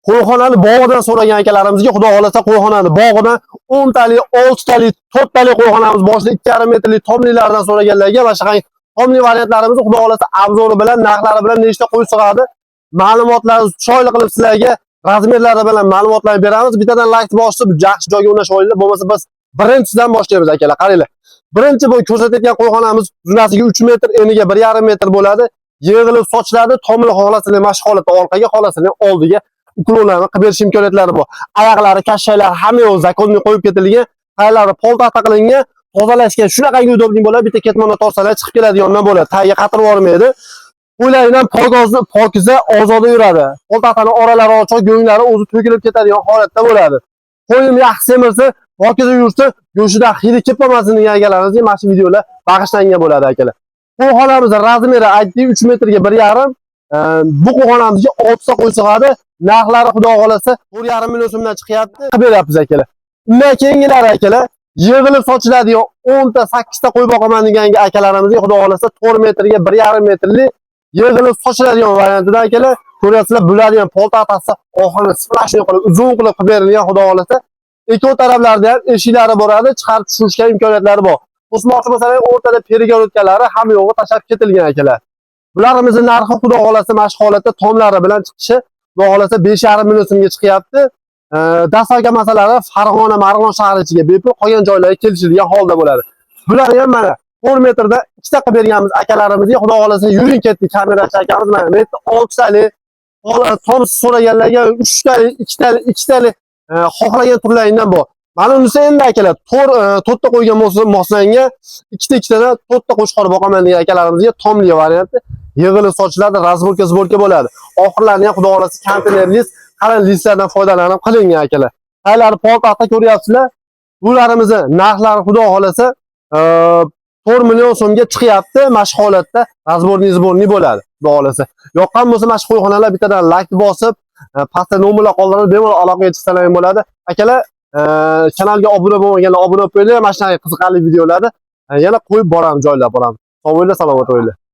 Qo'yxonani bog'idan so'ragan akalarimizga, xudo xohlasa, qo'yxonani bog'idan 10 talik, 6 talik, 4 talik qo'yxonamiz boshida 2,5 metrlik tomliklardan so'raganlarga mana shunaqa tomli variantlarimizni, xudo xohlasa, обзор i bilan, narxlari bilan, nechta qo'y sig'adi, ma'lumotlarni chiroyli qilib sizlarga razmerlari bilan ma'lumotlarni beramiz. Bittadan layk bosib, yaxshi joyga unashib olinglar. Bo'lmasa biz birinchisidan boshlaymiz, akalar. Qaranglar. Birinchi bu ko'rsatayotgan qo'yxonamiz uzunasiga 3 metr, eniga 1,5 metr bo'ladi. Yig'ilib sochiladi, tomini xohlasalar mana shu holatda orqaga, xohlasalar oldiga уклон larni qilib berish imkoniyatlari bor. Oyoqlari, kashshaylari hamma yo'q законный qo'yib ketilgan, taylari poltaxta qilingan, tozalashga shunaqangi удобный bo'ladi. Bitta ketmonni tortsalar chiqib keladigandan bo'ladi. Tagiga qatirib yubormaydi. Qo'ylari ham pokiza, pokiza, ozoda yuradi. Poltaxtani oralari ochiq, go'nglari o'zi to'kilib ketadigan holatda bo'ladi. Qo'yim yaxshi semirsa, pokiza yursa, go'shidan hidi kelib qolmasin degan akalarimizga mana shu videolar bag'ishlangan bo'ladi, akalar. Qo'yxonamiz размер i aytdik, 3 metrga 1,5. Bu qo'yxonamizga 6 ta qo'y sig'adi. Narxlari, xudo xohlasa, 4,5 million so'mdan chiqyapti. Qilib beryapmiz, akalar. Undan keyingilari, akalar, yig'ilib sochiladigan 10 ta, 8 ta qo'y boqaman degan akalarimizga, xudo xohlasa, 4 metrga 1,5 metrli yig'ilib sochiladigan variantida, akalar, ko'ryapsizlar, bularni ham poltaxtasi oxirini сплошной qilib, uzun qilib qilib berilgan, xudo xohlasa. Ikki taraflarida ham eshiklari boradi, chiqarib tushirishga imkoniyatlari bor. Qo'shmoqchi bo'lsalar, o'rtada перегородка lari hamma yo'g'i tashlab ketilgan, akalar. Bularimizni narxi, xudo xohlasa, mana shu holatda tomlari bilan chiqishi, xudo xohlasa, 5,5 million so'mga chiqyapti. Доставка masalalari Farg'ona, Marg'ilon shahri ichiga bepul, qolgan joylarga kelishilgan holda bo'ladi. Bularni ham mana 4 metrda ikkita qilib berganmiz akalarimizga. Xudo xohlasa, yuring, ketdik, kamerachi akamiz mana bu yerda 6 talik tom so'raganlarga 3 talik, 2 talik, 2 talik, xohlagan turlaridan bor. Mana unisi endi, akalar, to'rtta qo'ygan bo'lsa, moslanga ikkita ikkitadan to'rtta qo'chqor boqaman degan akalarimizga tomli varianti yig'ilib sochiladi, разборка, сборка bo'ladi. Oxirlarini ham, xudo xohlasa, konteyner list, qalin listlardan foydalanib qilingan, akalar. Taylari poltaxta, ko'ryapsizlar. Bularimizni narxlari, xudo xohlasa, 4 million so'mga chiqyapti. Mana shu holatda разборный, сборный bo'ladi, xudo xohlasa. Yoqqan bo'lsa mana shu qo'yxonalar, bittadan layk bosib, pastda nomerlar qoldirib, bemalol aloqaga chiqsalar ham bo'ladi. Akalar, kanalga obuna bo'lmaganlar obuna bo'lib qo'yinglar. Mana shunaqa qiziqarli videolarni yana qo'yib boramiz, joylab boramiz. Sog' bo'linglar, salomat bo'linglar.